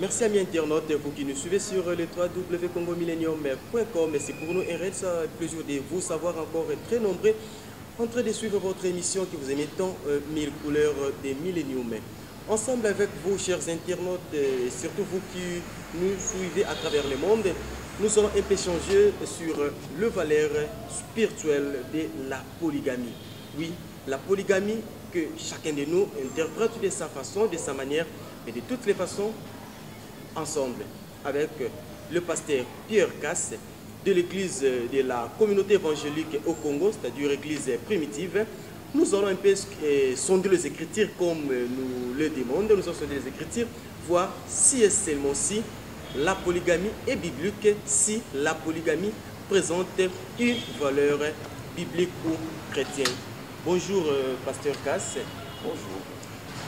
Merci amis internautes, vous qui nous suivez sur le www.congomillennium.com. C'est pour nous un réel plaisir de vous savoir encore très nombreux en train de suivre votre émission qui vous émet tant mille couleurs des milléniums. Ensemble avec vous, chers internautes, et surtout vous qui nous suivez à travers le monde, nous allons un peu changer sur le valeur spirituelle de la polygamie. Oui, la polygamie que chacun de nous interprète de sa façon, de sa manière, mais de toutes les façons, ensemble avec le pasteur Pierre Casse de l'église de la communauté évangélique au Congo, c'est-à-dire l'église primitive. Nous allons un peu sonder les Écritures comme nous le demandons. Nous allons sonder les Écritures, voir si et seulement si la polygamie est biblique, si la polygamie présente une valeur biblique ou chrétienne. Bonjour, pasteur Casse. Bonjour.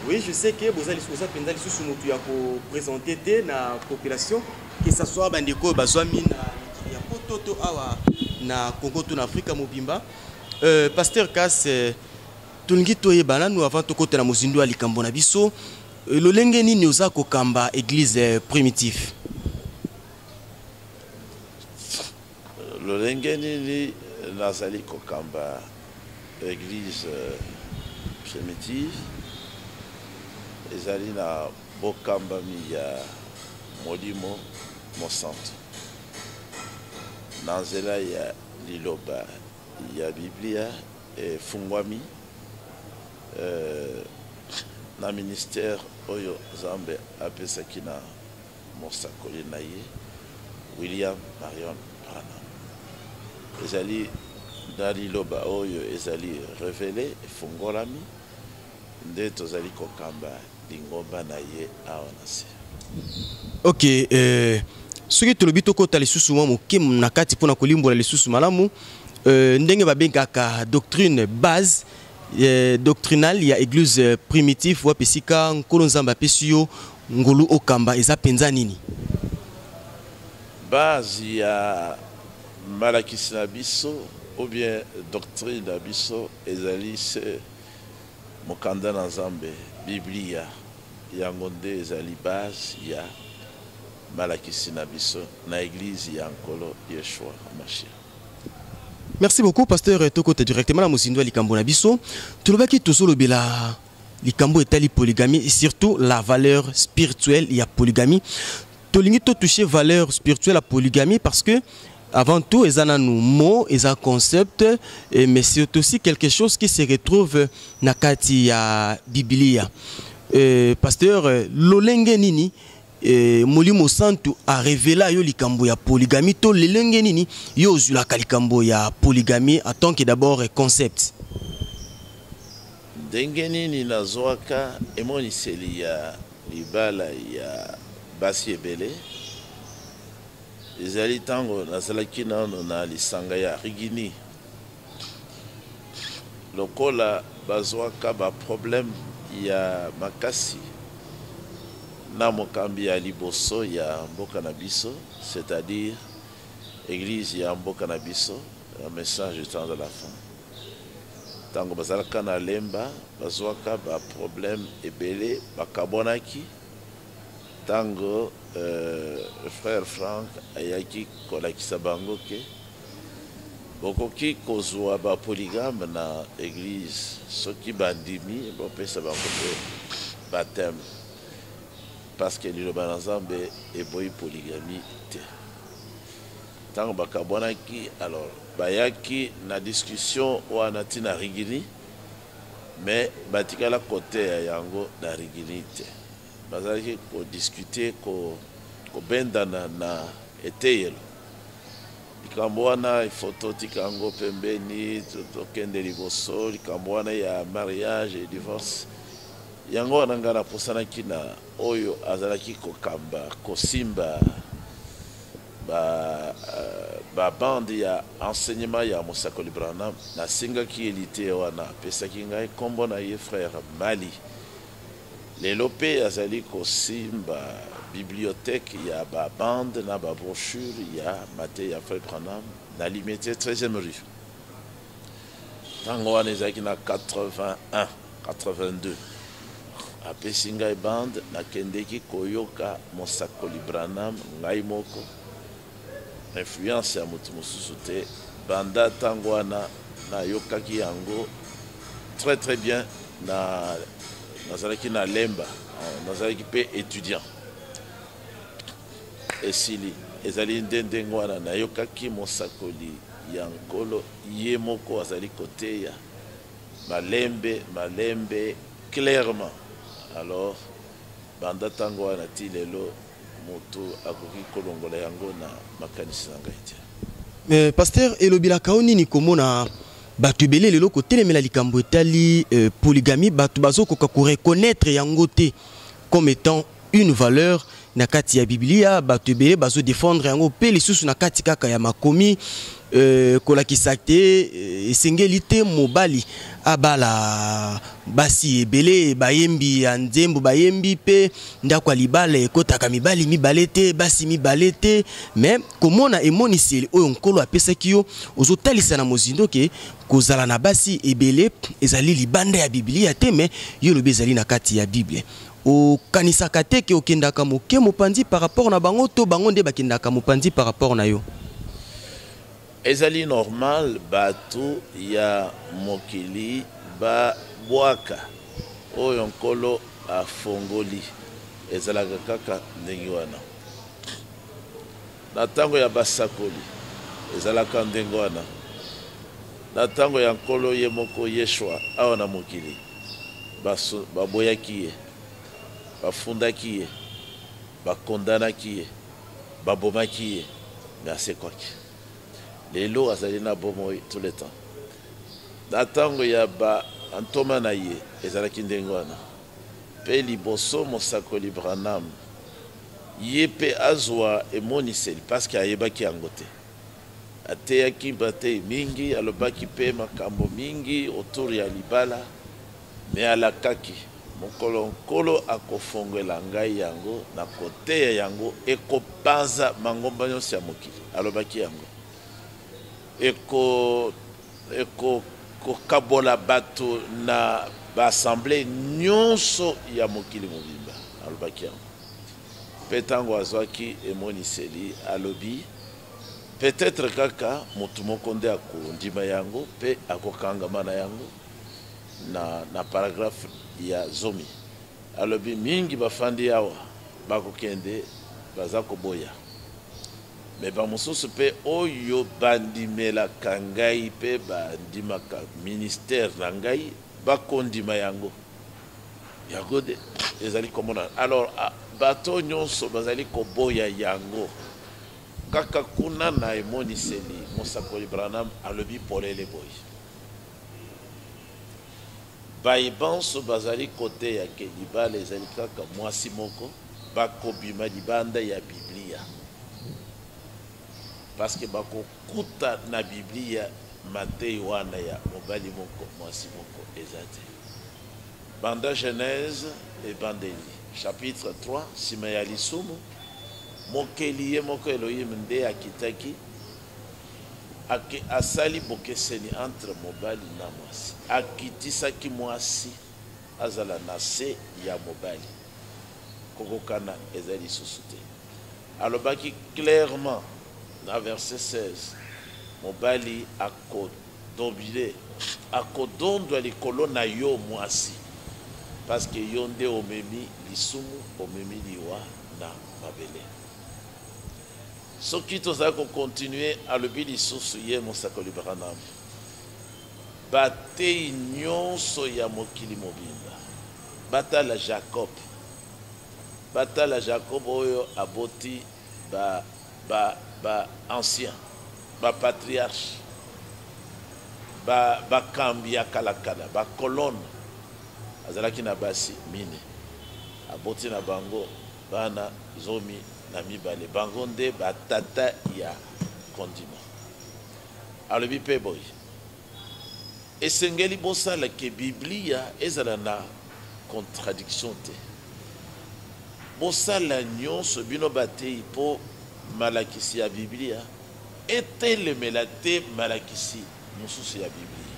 Oui, je sais que vous allez vous allez sous motu ya ko présenter te na population, que ça soit bandeko bazwami na mikili ya poto to awa na Congo to na Afrika mobimba. Pasteur Casse, tolingi toyeba nanu avant tokota na mozindo ya likambo na biso, lolenge nini oza kokamba église primitive? Lolenge nini nazali kokamba église primitive ezali na bokambami ya Molimo Mosantu na nzela ya liloba ya Biblia efungwami na ministère oyo Nzambe apesaki na mosakoli na ye William Marion Branham. Ezali na liloba oyo ezali révélé, efungolami, nde tozali kokamba lingomba na ye awa na se. Ok, soki tolobi tokota lisusu mwa moke na kati mpona kolimbola lisusu malamu, ndenge babengaka doctrine base doctrinale ya église primitive, wapi esika Nkolo Nzambe apesi yo ngolu okamba, eza mpenza nini? Base ya malakisi na biso ou bien doctrine na biso ezali se mokanda na Nzambe, Biblia. Yango nde ezali base ya malakisi na biso na église ya Nkolo Yeshua Mashiach. Merci beaucoup, pasteur. Tokota directement na mozindo ya likambo na biso. Tolobaki tozolobela likambo etali polygamie et surtout la valeur spirituelle ya polygamie. Tolingi to toucher valeur spirituelle ya polygamie parce que avant tout eza nanu mot, eza concept, et mais c'est aussi quelque chose qui se retrouve na kati ya Biblia. Pasteur, lolenge nini Molimo Santu a révélé yo likambo ya polygamie, to lolenge nini yo ozulaka likambo ya polygamie en tant que d'abord concept? Ndenge nini nazwaka emoniseli ya libala ya basi ebele ezali ntango nazalaki nano na lisanga ya Rigini. Lokola bazwaka ba problème ya makasi na mokambi ya liboso ya mboka na biso, c'est-à-dire église ya mboka na biso, un message du temps de la fin. Ntango bazalaka na Lemba, bazwaka ba problème ebele, bakabwanaki. Ntango frère Frank ayaki kolakisa bango ke bokoki kozwa ba polygame na église soki bandimi bopesa bango mpe baptême, parce que liloba na Nzambe eboyi polygamie te. Ntango bakabwanaki, alors bayaki na discussion wana ntina Rigini, mais batikala koteya yango na Rigini te. Bazalaki kodiscute, kobendana na eteyelo. Likambo wana il faut totika yango pembeni, tokende liboso. Likambo wana ya mariage et divorce, yango wana ngai napusanaki na oyo azalaki kokamba, kosimba ba bande ya enseignement ya mosakoli Branham. Nasengaki ye liteya wana, apesaki ngai nkombo na ye, frère Mali. Lelo mpe azali kosimba bibliothèque ya ba bande na ba brochure ya mateya ya frère Branham na Limete 13e rue. Ntango wana ezalaki na 81 82. Apesi ngai bande, nakendeki koyoka mosakoli Branham ngai moko, influence ya moto mosusu te. Banda ntango wana nayokaki yango très très bien. Na nazalaki na Lemba, nazalaki mpe étudiant. Esili ezali nde ndenge wana nayokaki mosakoli ya Nkolo ye moko azali koteya malembe malembe, clairement. Alors banda ntango wana ti lelo, moto akoki kolongola yango na makanisi na ngai te. Mais pasteur, elobelaka yo nini komona bato ebele lelo kotelemela likambo etali polygamie? Bato bazokoka koreconnaître yango te comme étant une valeur na kati ya Biblia. Bato ebele bazodéfendre yango mpe lisusu na kati kaka ya makomi, kolakisa te esengeli te mobali abala basi ebele. Bayembi ya nzembo bayembi mpe ndako ya libala ekotaka mibali mibale te, basi mibale te. Mais komona emoniseli oyo Nkolo apesaki yo, ozotalisa na mozindo ke kozala na basi ebele ezali libanda ya Biblia te, mais yo olobi ezali na kati ya Bible. Okanisaka te ke okendaka moke mopanzi par rapport na bango, to bango nde bakendaka mopanzi par rapport na yo? Ezali normal bato ya mokili babwaka oyo Nkolo afongoli. Ezalaka kaka ndenge wana. Na ntango ya basakoli ezalaka ndenge wana. Na ntango ya Nkolo ye moko Yeshua awa na mokili, baboyaki ye, bafundaki ye, bakondanaki ye, babomaki ye, mais asekwaki. Lelo azali na bomoi tout le temps. Na ntango ya bantoma na ye ezalaki ndenge wana. Mpe liboso mosakoli Branham ye mpe azwa emoniseli, parce que ayebaki yango te, ateyaki batei mingi, alobaki mpe makambo mingi autour ya libala, mais alakaki: mokolo Nkolo akofongwela ngai yango, na koteya yango, ekopanza mangomba nyonso ya mokili. Alobaki yango ekokabola bato na baassemblée nyonso ya mokili mobimba. Alobaki yango. Mpe ntango azwaki emoniseli, alobi peut-être kaka motu moko nde akondima yango mpe akokangama na yango. Na paragraphe ya 10, alobi mingi bafandi awa bakokende, baza koboya, mais bamosusu mpe oyo bandimelaka ngai mpe bandimaka ministère na ngai bakondima yango. Yango nde ezali komona. Alors bato nyonso bazali koboya yango. Kaka kuna na emoniseli, mosakoli Branham alobi polele boye: baye banso bazali koteya ke libala ezali kaka mwasi moko bakobima libanda ya Biblia, parce que bakokuta na Biblia matei wana ya mobali moko, mwasi moko eza te. Banda Genèse, ebandeli, chapitre 3, nsima ya lisumu, mokeli ye moko Elohim nde akitaki, asali bokeseni entre mobali na mwasi, akitisaki mwasi azala na se ya mobali, kokokana eza lisusu te. Alobaki clairement na verset 16: mobali akodominer, akodondwa likolo na yo mwasi, parce que yo nde omemi lisumu, omemi liwa na mabele. Soki tozali kocontinuer, alobi lisusu ye mosakoli Branham: batei nyonso ya mokili mobimba batala Jacob, batala Jacob oyo aboti ba ancien, bapatriarche, bakambi ya kalakala, bacolonne. Azalaki na basi mine, aboti na bango bana 12. Bango nde batata ya kondima. Alobi mpe boye: esengeli bosala ke Biblia ezala na contradiction te. Bosala nyonso, bino batei, mpo malakisi ya Biblia etelemela te malakisi mosusu ya Biblia.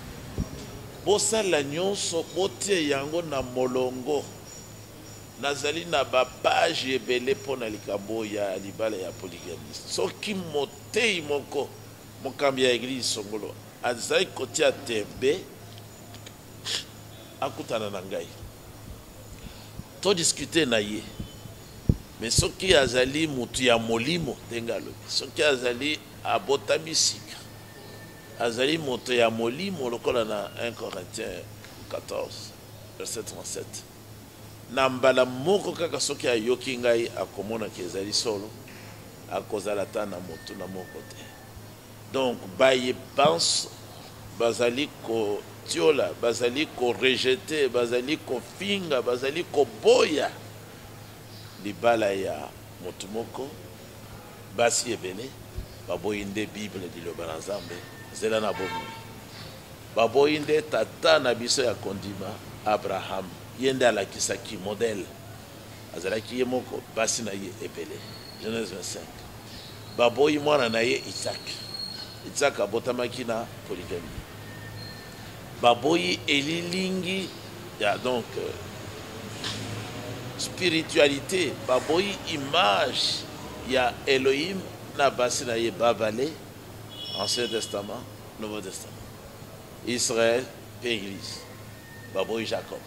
Bosala nyonso botie yango na molongo. Nazali na ba page ebele mpo na likambo ya libala ya polygamie. Soki motei moko, mokambi ya eglise songolo, azali kotia tembe, akutana na ngai to discuter na ye. Mais soki azali mutu ya molimo, ndenge alobi, soki azali abotami sika, azali moto ya molimo lokola na 1 Corinthiens 14 verset 37, na mbala moko kaka soki ayoki ngai akomona ke ezali solo, akozala ata na motuna moko te. Donc baye banso bazali kotiola, bazali ko rejeter, bazali kofinga, bazali koboya libala ya moto moko, basi ebele, baboyi nde Bible, liloba na Nzambe, nzela na bomoi. Baboyi nde tata na biso ya kondima, Abraham. Ye nde alakisaki modèle. Azalaki ye moko, basi na ye ebele. Genèse 25. Baboyi mwana na ye Isaac. Isaac abotamaki na polygamie. Baboyi elilingi ya donc spiritualité, baboyi image ya Elohim na basi na ye babale, Ancien Testament, Nouveau Testament. Israël pe Eglise. Baboyi Jacob.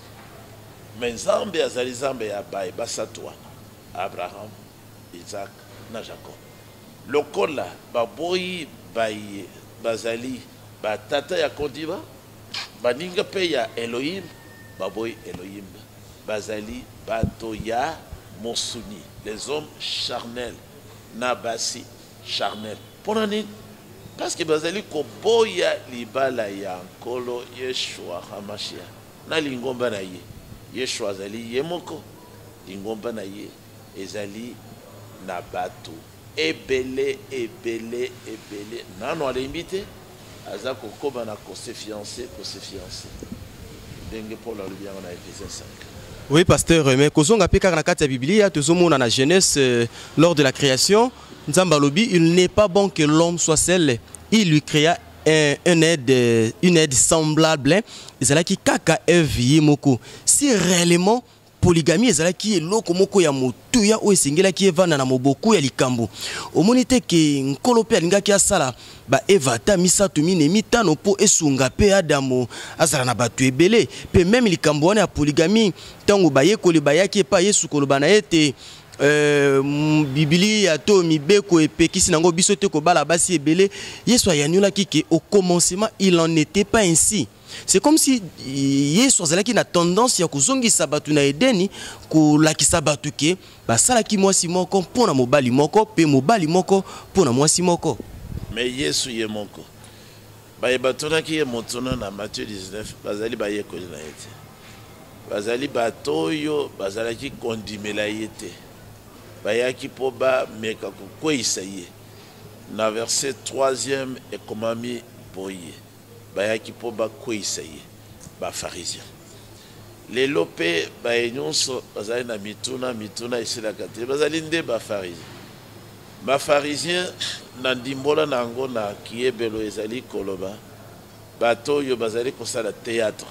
Mais Nzambe azali Nzambe ya baye basato wana, Abraham, Isaac na Jacob. Lokola baboyi baye bazali ba tata ya kondima, baninga pe ya Elohim, baboyi Elohim, bazali bato ya mosuni, les hommes charnels na basi charnels. Pona nini? Parce que bazali koboya libala ya Nkolo Yeshua HaMashiach na lingomba na ye. Yeshua azali ye moko, lingomba na ye ezali na bato ebele ebele ebele. Nano alembi te, aza kokoba na ko se fiancer, ko se fiancer. Ndenge Paul alobi yango na Ephésiens 5. Oui, pasteur, mais kozonga pe kaka na kati ya Biblia, tozomona na Genèse, lors de la création, Nzambe alobi, il n'est pas bon que l'homme soit seul, il lui créa un aide, une aide semblable, ezalaki kaka Ève ye moko. Si réellement polygamie ezalaki eloko moko ya motuya oyo esengelaki evanda na moboku ya likambo, omoni te ke Nkolo mpe alingaki asala ba Eva ata misato, mine, mitano mpo esunga mpe Adamo azala na bato ebele. Mpe meme likambo wana ya polygamie, ntango bayekoli bayaki epai Yesu koloba na ye ete, Biblia to mibeko epekisi nango biso te kobala basi ebele, Yesu ayaniolaki ke au commencement il en était pas ainsi. C'est comme si Yesu azalaki na tendance ya kozongisa bato na Edeni, kolakisa bato ke basalaki mwasi moko mpo na mobali moko mpe mobali moko mpo na mwasi moko. Mais Yesu ye moko, baye batunaki ye motuna na Matthieu 19, bazali bayekoli na ye te. Bazali bato oyo bazalaki kondimela ye te. Bayaki mpo bameka kokweyisa ye. Na verset 3e ekomami boye, bayaki mpo bakweyisa ye, ba pharisiens. Lelo mpe baye nyonso bazali na mituna, mituna esilaka te, bazali nde ba pharisiens. Ba pharisiens na ndimbola na yango na kiyebelo ezali koloba bato oyo bazali kosala theatre.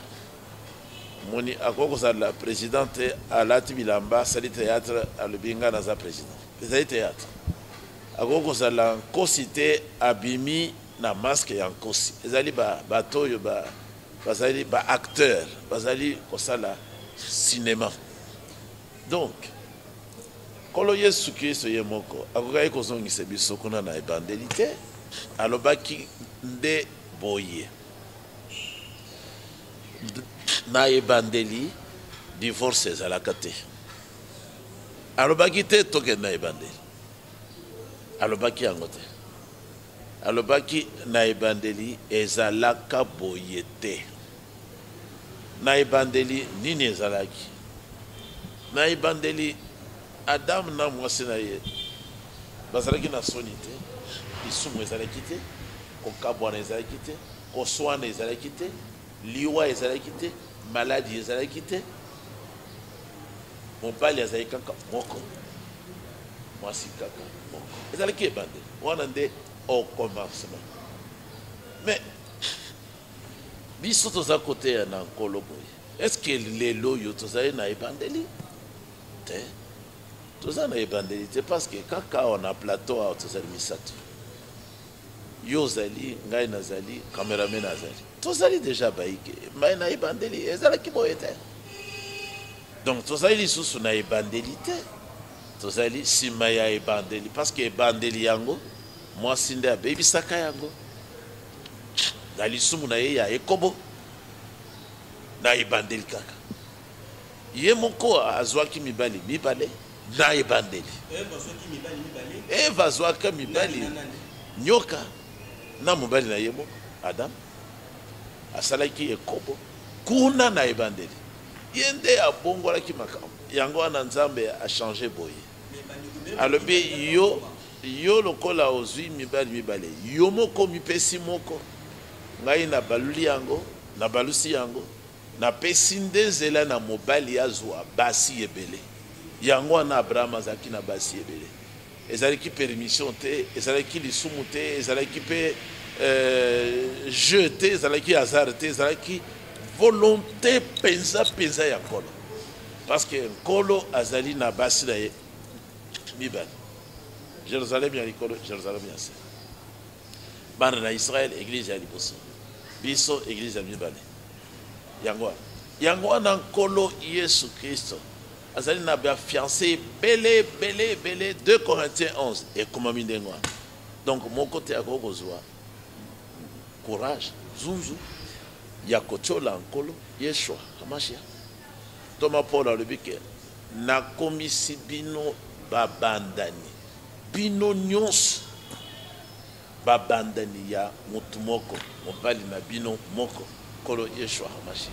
Moni akoki kozala president te, alati bilamba, asali theatre, alobi ngai naza president. Ezali theatre. Akoki kozala nkosi te, abimi na masque ya nkosi. Ezali bato oyo bazali ba acteur, bazali kosala cinéma. Donc Nkolo Yesu Kristo ye moko akokaki kozongisa biso kuna na ebandeli te. Alobaki nde boye, na ebandeli divorce ezalaka te. Alobaki te tokende na ebandeli, alobaki yango te. Alobaki na ebandeli ezalaka boye te. Na ebandeli nini ezalaki? Na ebandeli Adam na mwasi na ye bazalaki na soni te, lisumu ezalaki te, kokabwana ezalaki te, koswana ezalaki te, liwa ezalaki te, maladi ezalaki te. Mobali azalaki kaka moko, mwasi kaka moko. Ezalaki ebandeli wana nde au commencement. Mais biso toza koteya na Nkolo boye, est-ce que lelo oyo tozali na ebandeli? Te, toza na ebandeli te, parce que kaka awa na plateau awa tozali misato. Yo ozali, ngai nazali, cameraman azali. Tozali deja bayike, mais na ebandeli ezalaki boye te. Donc tozali lisusu na ebandeli te, tozali nsima ya ebandeli, parce que ebandeli yango mwasi nde abebisaka yango na lisumu na ye ya ekobo na ebandeli. Kaka ye moko azwaki mibali mibale na ebandeli. Eva azwaka mibali, nyoka na mobali na ye moko Adam. Asalaki ekobo kuna na ebandeli, ye nde abongolaki makambo yango wana. Nzambe achange boye, alobi: yo, yo lokola ozwi mibali mibale, yo moko mipesi moko, ngai nabaluli yango, nabalusi yango, napesi nde nzela na mobali azwa basi ebele. Yango wana Abraham azalaki na basi ebele. Ezalaki permission te, ezalaki lisumu te, ezalaki mpe jeu te, ezalaki hasard te, ezalaki volonté mpenza mpenza ya Nkolo, parce que Nkolo azali na basi na ye mibale: Jérusalem ya likolo, Jérusalem ya se, bana na Israel, église ya liboso, biso église ya mibale. Yango wana, yango wana Nkolo Yesu Kristo azali na bafiancé ebele ebele ebele. 2 Corinthiens 11 ekomami ndenge wana. Donc moko te akoki kozwa courage nzunzu ya kotiola Nkolo Yeshua Hamashia. Ntoma Paul alobi ke nakomisi bino babandani, bino nyonso babandani ya motu moko, mobali na bino moko, Nkolo Yeshua Hamashia.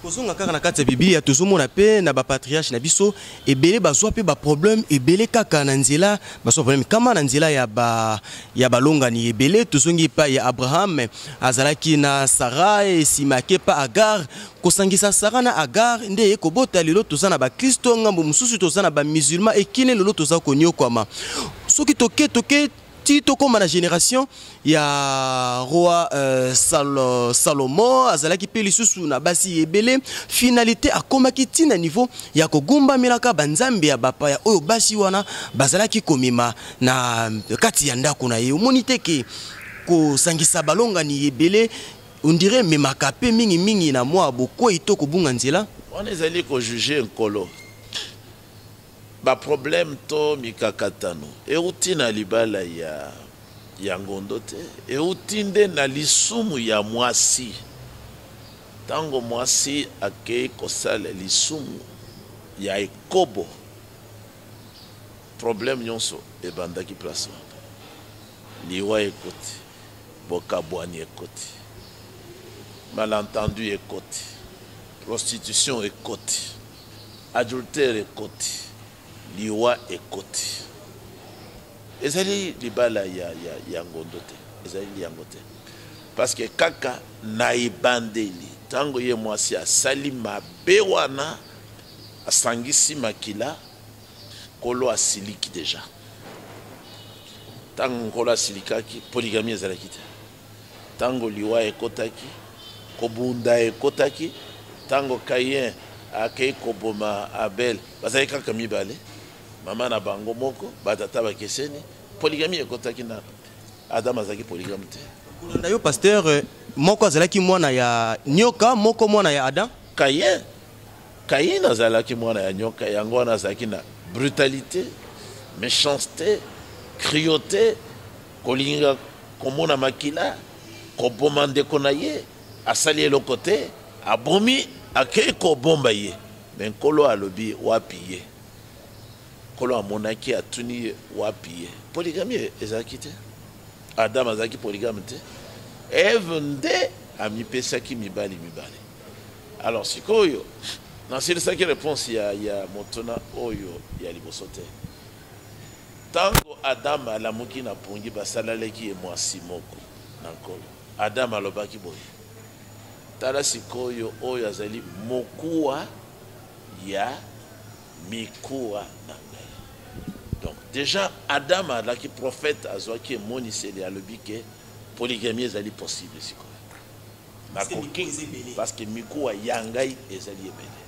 Kozonga kaka na kati ya Biblia, tozomona mpe na bapatriarche na biso ebele bazwa mpe baproblème ebele kaka na nzela, bazwa problème kama na nzela ya balongani ebele. Tozongi epai ya Abraham, azalaki na Sara, esima ake pa Agar. Kosangisa Sara na Agar nde eye kobota lelo toza na bakristo, ngambo mosusu toza na bamusulman ekine lelo toza koniokwama. Soki toke toke ti tokóma na génération ya roi Salomon, azalaki mpe lisusu na basi ebele. Finalité, akomaki ntina niveau ya kogumbamelaka banzambe ya bapaya oyo basi wana bazalaki komema na kati ya ndako na ye. Omoni te ke kosangisa balongani ebele, on dirait, ememaka mpe mingimingi na mwa bokwei to kobunga nzela? Wana ezali kojuge Nkolo. Baproblème to mikakatano euti na libala ya ngondo te, euti nde na lisumu ya mwasi. Ntango mwasi akei kosala lisumu ya ekobo, problème nyonso ebandaki place wana. Liwa ekoti, bokabwani ekoti, malentendu ekoti, prostitution ekoti, adultère ekoti, liwa ekoti. Ezali libala ya ngondo te, ezali yango te, parce que kaka na ebandeli, ntango ye mwasi asali mabe wana, asangisi makila, Nkolo asiliki déjà. Ntango Nkolo asilikaki, polygamie ezalaki te. Ntango liwa ekotaki, kobunda ekotaki. Ntango Kayen akei koboma Abel, bazali kaka mibale, mama na bango moko, batata bakeseni, polygamie ekotaki na Adam azalaki polygame te. Kolanda yo, pasteur, moko azalaki mwana ya nyoka, moko mwana ya Adam. Kayen, Kayin azalaki mwana ya nyoka. Yango wana azalaki na brutalité, méchanceté, cruauté, kolinga komona makila, koboma ndeko na ye. Asali eloko te, abomi, akei kobomba ye. Me Nkolo alobi: wapi ye? Nkolo amonaki, atuni ye: wapi ye? Polygamie ezalaki te, Adam azalaki polygame te. Eve nde amipesaki mibali mibale. Alors sikoyo nasilisaki réponse ya motuna oyo ya liboso te. Ntango Adam alamuki na pongi, basalalaki ye mwasi moko na Nkolo. Adam alobaki boye: tala sikoyo, oyo azali mokuwa ya mikuwa na ngai. Donc déjà Adam azalaki prophète, azwaki emoniseli, alobi ke polygamie ezali possible sikoyo, nakoki, parce que mikuwa ya ngai ezali ebele.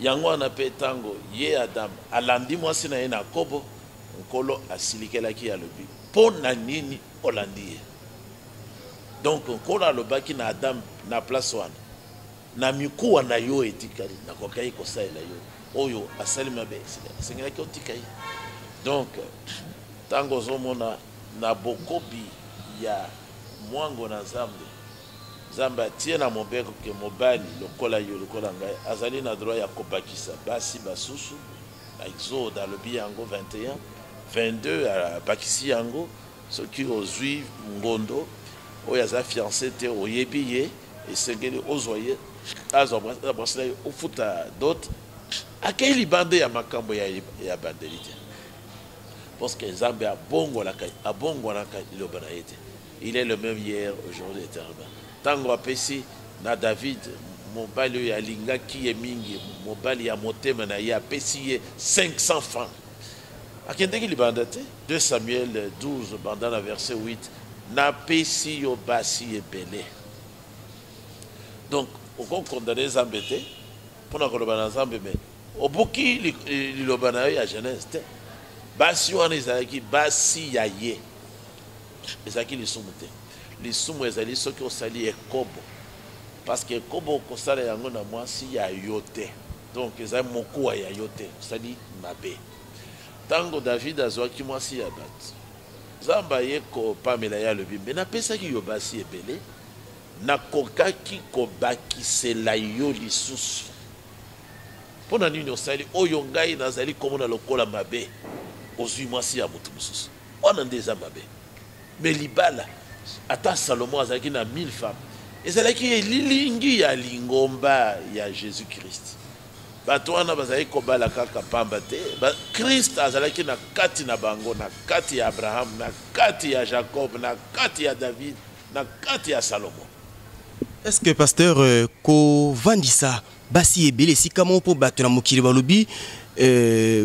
Yango wana mpe ntango ye Adam alandi mwasi na ye na kobo, Nkolo asilikelaki ye, alobi, Mpo na nini olandi ye? Donc Nkolo alobaki na Adam na place wana, na mikuwa na yo etikali, nakokaki kosalela yo. Oyo asali mabe, esengelaki otika ye. Donc ntango ozomona na bokobi ya mwango na Nzambe, Nzambe atie na mobeko ke mobali lokola yo lokola ngai azali na droit ya kobakisa basi basusu. Na Exode alobi yango 21, 22 abakisi yango, soki ozwi ngondo oyo aza fiancé te, oyebi ye, esengeli ozwa ye, azwa mwasi na ye, ofuta dot, akei libanda ya makambo ya bandeli te, parce que Nzambe abongolaka, abongwanaka liloba na ye te. Il est le même hier, aujourd'hui, éternellement. Tango apesi na David mobali oyo alingaki ye mingi, mobali ya motema na ye, apesi ye 500 francs, akendeki libanda te. 2 Samuel 12 banda na verset 8, napesi yo basi ebele. Donc okokondane Nzambe te mpona koloba na Nzambe, me obuki liloba na yo ya Genèse te. Basi wana ezalaki basi ya ye, ezalaki lisumu te. Lisumu ezali soki osali ekobo, parce que ekobo okosala yango na mwasi ya yo te, donc ezali mokuwa ya yo te, osali mabe. Ntango David azwaki mwasi ya bato, Nzambe aye kopamela ye, alobi, mbe napesaki yo basi ebele, nakokaki kobakisela yo lisusu. Mpo na nini osali oyo ngai nazali komona lokola mabe? Ozwi mwasi ya moto mosusu, wana nde eza mabe. Me libala, ata Salomo azalaki na 1000 femmes, ezalaki elilingi ya lingomba ya Jésus Christ. Bato wana bazalaki kobala kaka pamba te. Christ azalaki na kati na bango, na kati ya Abraham, na kati ya Jacob, na kati ya David, na kati ya Salomo. Est-ce que pasteur, kovandisa basi ebele esika moko, mpo bato na mokili balobi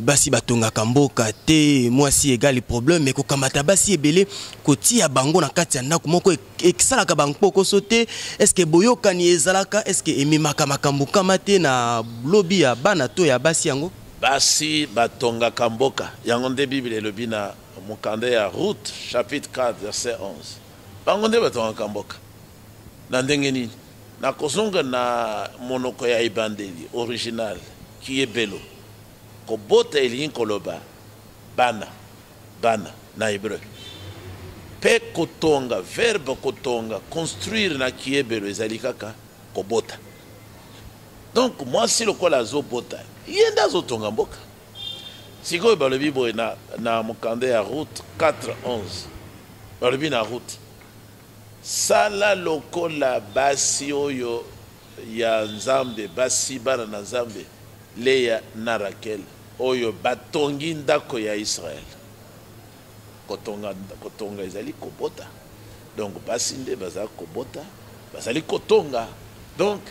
basi batongaka mboka te, mwasi égale problème, mais kokamata basi ebele kotia bango na kati ya ndako moko esalaka bankpokoso te? Est ce que boyokani ezalaka? Est ce que ememaka makambo kama te na lobi ya bana to ya basi yango? Basi batongaka mboka, yango nde Bible elobi na mokanda ya Ruth chapitre 4 verset 11. Bango nde batongaka mboka. Na ndenge nini? Nakozonga na monoko ya ebandeli, original, kiyebelo. Kobota elingi koloba bana, bana na hébreu. Mpe kotonga, verbe kotonga, construire na kiyebelo ezali kaka kobota. Donc mwasi lokola azobota, ye nde azotonga mboka. Sikoyo balobi boye na mokanda ya Ruth 4:11, balobi na Ruth, sala lokola basi oyo ya Nzambe, basi bana na Nzambe, Lea na Rakel, oyo batongi ndako ya Israel. Kotonga, kotonga ezali kobota. Donc basi nde bazali kobota, bazali kotonga. Donc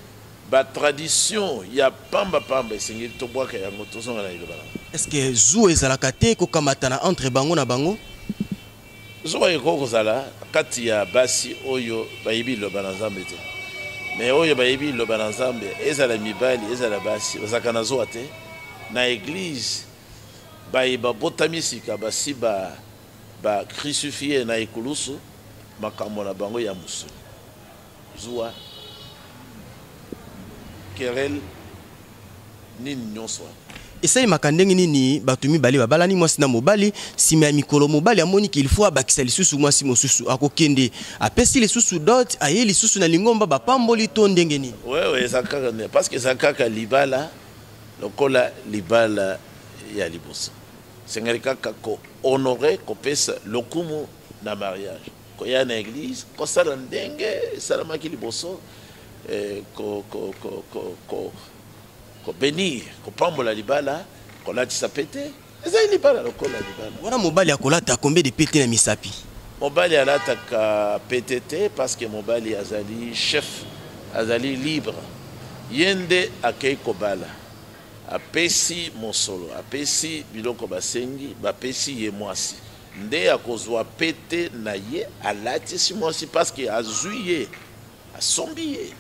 batradition ya pamba pamba esengeli tobwaka yango, tozonga na liloba nango. Est ce que zuwa ezalaka te kokamatana entre bango na bango? Zuwa ekoki kozala kati ya basi oyo bayebi liloba na Nzambe te, me oyo bayebi liloba na Nzambe, ezala mibali ezala basi, bazalaka na zuwa te. Na église baye babotami sika, basi ba crucifie na ekulusu makambo na bango ya mosuni, zuwa, querelle, nini nyonso wana. Esalemaka ndenge nini? Bato mibale babalani, mwasi na mobali, nsima ya mikolo mobali amoni qu'il faut abakisa lisusu mwasi mosusu, akokende apesi lisusu dot, aye lisusu na lingomba, bapamboli to ndenge nini? Wewe, eza kaka, parce que eza kaka libala lokola libala ya liboso. Esengeli kaka kohonorer, kopesa lokumu na mariage, koya na église, kosala ndenge esalamaki liboso, kobénir, kopambola libala, kolatisa pete. Ezali libala lokola libala. Wana mobali akolata combien de pete na misapi? Mobali alataka pete te, parce que mobali azali chef, azali libre. Ye nde akei kobala, apesi mosolo, apesi biloko basengi, bapesi ye mwasi, nde akozwa pete na ye, alatisi mwasi, parce que azwi ye, asombi ye,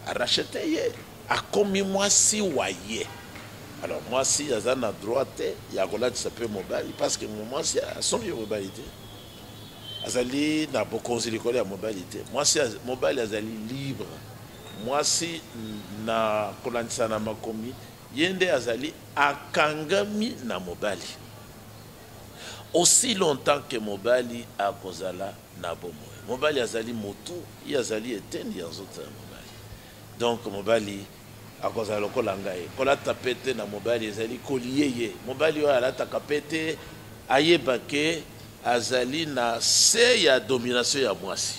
aracheter ye, akomi mwasi wa ye. Alors mwasi aza na droit te ya kolatisa mpe mobali, parce que mwasi asombi mobali te, azali na bokonzi likolo ya mobali te. Mwasi, mobali azali libre. Mwasi, na kolandisa na makomi, ye nde azali akangami na mobali aussi longtemps que mobali akozala na bomoi. Mobali azali motu, ye azali eteni ya nzoto ya mobali. Donc mobali akozala lokola ngai. Kolata pete na mobali ezali kolie ye. Mobali oyo alataka pete ayeba ke azali na se ya domination ya mwasi.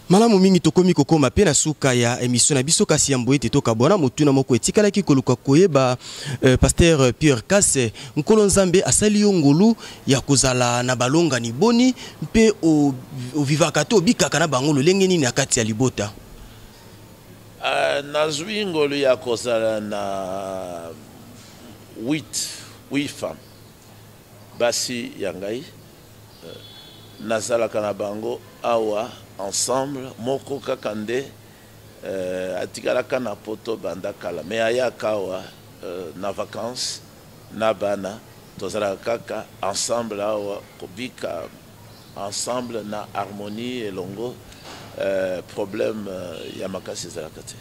Malamu mingi, tokomi kokóma mpe na suka ya émission na biso. Kasi yambo ete tokabwana, motuna moko etikalaki koluka koyeba, pasteur Pierre Kase, Nkolo Nzambe asali yo ngolu ya kozala na balongani boni, mpe ovivaka to obikaka na bango lolenge nini na kati ya libota? Nazwi ngolu ya kozala na 8 8 femmes, basi ya ngai. Nazalaka na bango awa ensemble. Moko kaka nde atikalaka na Poto banda kala, me ayaka awa na vacances na bana. Tozalaka kaka ensemble awa, kobika ensemble na harmonie elongo. Problème ya makasi ezalaka te.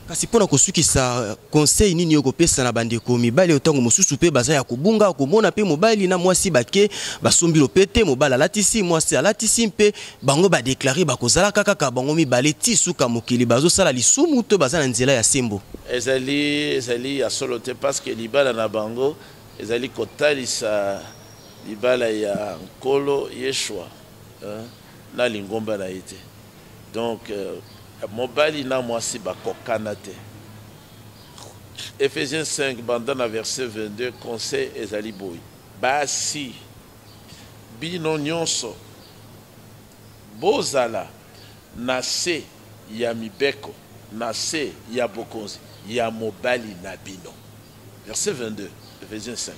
Kasi mpona kosukisa, conseil nini okopesa na bandeko mibali oyo ntango mosusu mpe baza ya kobunga, komona mpe mobali na mwasi bake basombi lopete, mobali alatisi, mwasi alatisi, mpe bango badéclarer bakozalaka kaka bango mibale ti suka mokili, bazosala lisumu to baza na nzela ya sembo? Ezali ya solo te, parce que libala na bango ezali kotalisa libala ya Nkolo Yeshua, hein, na lingomba na ye te. Donc mobali na mwasi bakokana te. Ephésiens 5, banda na verset 22, conseil ezali boye: basi, bino nyonso bozala na se ya mibeko, na se ya bokonzi ya mobali na bino. Verset 22, Ephésiens 5.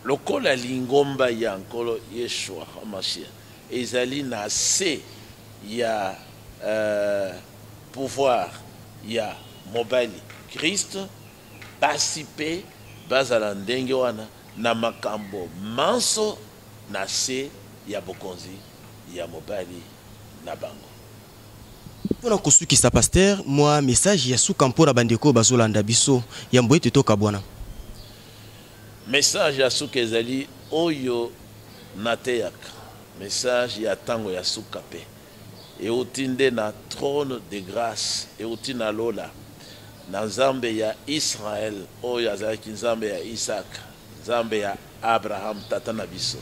Lokola lingomba ya Nkolo Yeshua Hamashia ezali na se ya pouvoir ya mobali Christ, basi mpe bazala ndenge wana na makambo manso na se ya bokonzi ya mobali na bango. Mpona kosukisa, pasteur, mwa message ya suka mpona bandeko oyo bazolanda biso yambo ete tokabwana. Message ya suka ezali oyo nateyaka, message ya ntango ya suka mpe euti nde na trône de grâce, euti na lola, na Nzambe ya Israel oyo azalaki Nzambe ya Isaac, Nzambe ya Abraham tata na biso.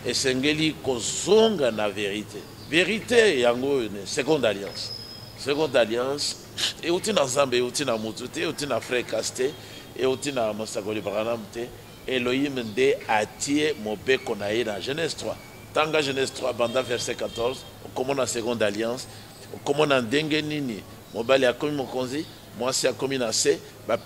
Esengeli kozonga na vérité. Vérité yango oyo ne seconde alliance. Seconde alliance euti na Nzambe, euti na motu te, euti na frère Kas te, euti na mosakoli Branham te. Elohim nde atie mobeko na ye na Genèse 3. Tanga Genèse 3, banda verset 14, okomona seconde alliance, okomona ndenge nini mobali akomi mokonzi, mwasi akomi na se.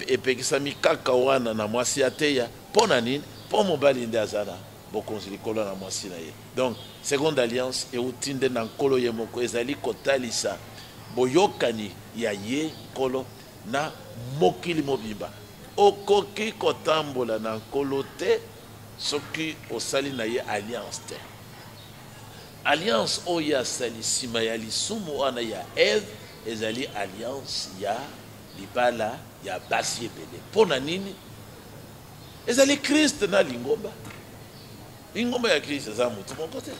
Epekisami kaka wana na mwasi ateya. Mpo na nini? Mpo mobali nde aza na bokonzi likolo na mwasi na ye. Donc seconde alliance euti nde na Nkolo ye moko, ezali kotalisa boyokani ya ye Nkolo na mokili mobimba. Okoki kotambola na Nkolo te soki osali na ye alliance te. Alliance oyo asali nsima ya lisumu wana ya Eve ezali alliance ya libala ya basi ebele. Mpo na nini? Ezali Kriste na lingomba. Lingomba ya Kriste eza motu moko te.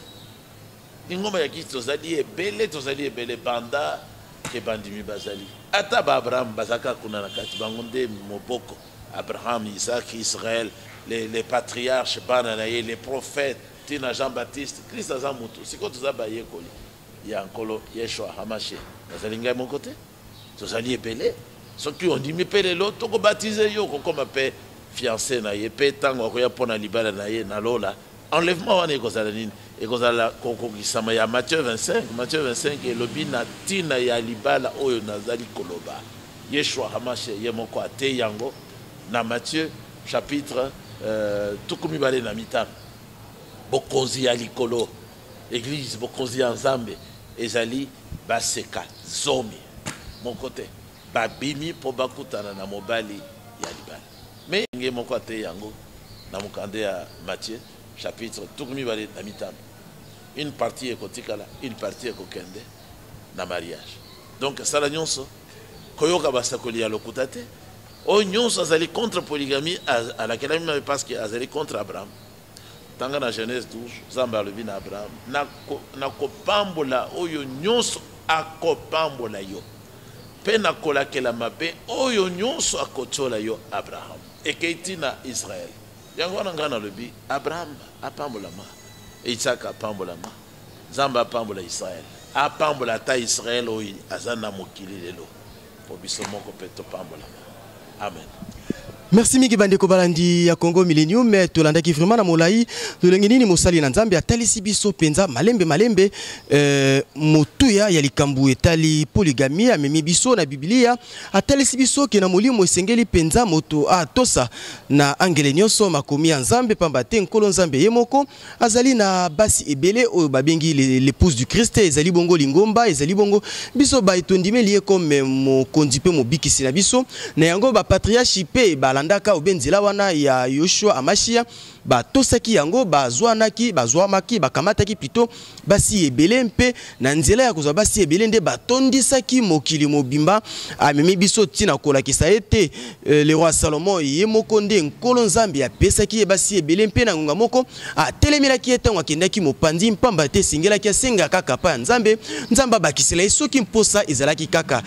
Lingomba ya Kriste tozali ebele, tozali ebele banda ke bandimi bazali. Ata baAbraham bazalaka kuna na kati, bango nde moboko: Abraham, Isaac, Israël, les patriarches, bana na ye, les prophètes, ntina Jean Baptiste. Kriste aza motu. Sikoyo toza bayekoli ya Nkolo Yeshua Hamashia. Nazali ngai moko te, tozali ebele. Soki ondimi mpe lelo, tokobaptiser yo, okokoma mpe fiancé na ye. Mpe ntango akoya mpo na libala na ye na lola, enlèvement wana ekozala nini? Ekozala kokokisama ya Matthieu 25. Matthieu 25 elobi na ntina ya libala oyo nazali koloba. Yeshua Hamashia ye moko atei yango na Matthieu chapitre 25. Bokonzi ya likolo, église, bokonzi ya Nzambe ezali baseka 10, moko te. Babimi mpo bakutana na mobali ya libala. Mais nge moko ateyi yango na mokanda ya Matthieu chapitre 25. Une partie ekotikala, une partie ekokende na mariage. Donc sala nyonso koyoka basakoli ya lokuta te. Oyo nyonso azali contre polygamie alakelami mabe parce que azali contre Abraham. Tanga na Genèse 12, Nzambe alobi na Abraham, nakopambola oyo nyonso akopambola yo, mpe nakolakela mabe oyo nyonso akotiola yo. Abraham ekei ti na Israel. Yango wana ngai nalobi Abraham apambolama, Isaka apambolama, Nzambe apambola Israel, apambola ata Israel oyo aza na mokili lelo, mpo biso moko mpe topambolama. Amen. Merci mingi bandeko balandi ya Congo Millennium. Tolandaki vraiment na molai lolenge nini mosali na Nzambe atalisi biso mpenza malembe malembe motuya ya likambo etali polygamie. Amemi biso na Biblia, atalisi biso ke na molimo esengeli mpenza moto atosa na angele nyonso makomi ya Nzambe, pamba te Nkolo Nzambe ye moko azali na basi ebele oyo babengi l'épouse du Christ. Ezali bongo lingomba, ezali bongo biso baye tondimeli ye comme mokonzi mpe mobikisi na biso. Na yango bapatriarche mpe balandaka obe nzela wana ya Yoshua Amashia, batosaki yango, bazwanaki, bazwamaki, bakamataki plutôt basi ebele, mpe na nzela ya kozwa basi ebele nde batondisaki mokili mobimba. Amemi biso ntina kolakisa ete le roi Salomon ye moko nde Nkolo Nzambe apesaki ye basi ebele, mpe na ngonga moko atelemelaki ye ntango akendaki mopanzi, mpamba te esengelaki asenga kaka pa ya Nzambe, Nzambe abakisela ye soki mposa ezalaki kaka.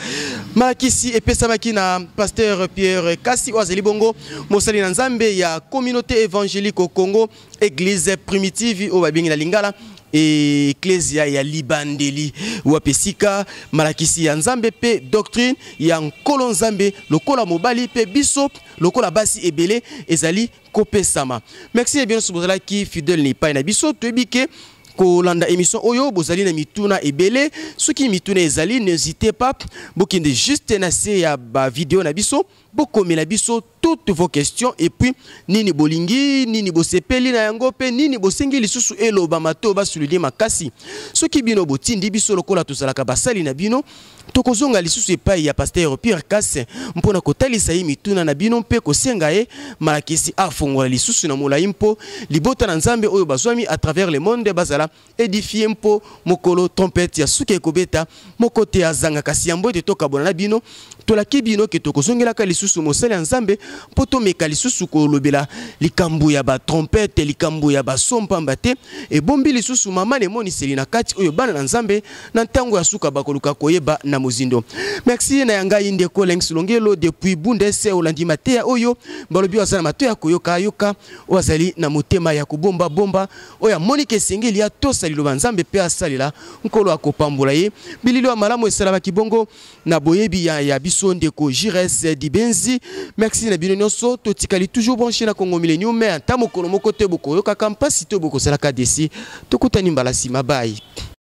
Malakisi epesamaki na pasteur Pierre Kasi, oyo azali bongo mosali na Nzambe ya communauté évangélique au Congo, église primitive oyo babengi na lingala eklezia ya libandeli, wapi esika malakisi ya Nzambe mpe doctrine ya Nkolo Nzambe lokola mobali mpe biso lokola basi ebele ezali kopesama. Merci ebino nyonso bozalaki fidèle na epai na biso. Toyebi ke kolanda émission oyo bozali na mituna ebele. Soki mituna ezali, n'hésitez pas, bokende juste na se ya ba vidéo na biso, bokomela biso toutes vos questions, et puis nini bolingi, nini bosepeli na yango, mpe nini bosengi lisusu elobama to basouligner makasi. Soki bino botindi biso, lokola tozalaka basali na bino, tokozonga lisusu epai ya pasteur Pierre Kase mpona kotalisa ye mituna na bino mpe kosenga ye malakisi afongola lisusu na molai, mpo libota na Nzambe oyo bazwami à travers le monde bazala édifié, mpo mokolo trompette ya suki ekobeta, moko te azanga. Kasi yambo ete tokabona na bino, tolaki bino ke tokozongelaka lisusu mosali ya Nzambe mpo tomeka lisusu kolobela likambo ya batrompete, likambo ya basompamba te ebombi lisusu mama na emoniseli na kati oyo bana na Nzambe na ntango ya suka bakoluka koyeba na mozindo. Merci na ya ngai ndeko Lengs Longelo depuis Bundes. Olandi mateya oyo, balobi oyo aza na matoya koyoka yoka, oyo azali na motema ya kobomba bomba, oyo amoniki esengeli atosa liloba Nzambe mpe asalela, Nkolo akopambola ye. Bilili ya malamu esalamaki bongo na boyebi ya biso ndeko Jires Dibenzi. Merci na bino nyonso, totikali toujours branché na Congo Millennium. Ata mokolo moko te bokoyokaka mpasi to bokosalaka desi. Tokutani mbala nsima, bye.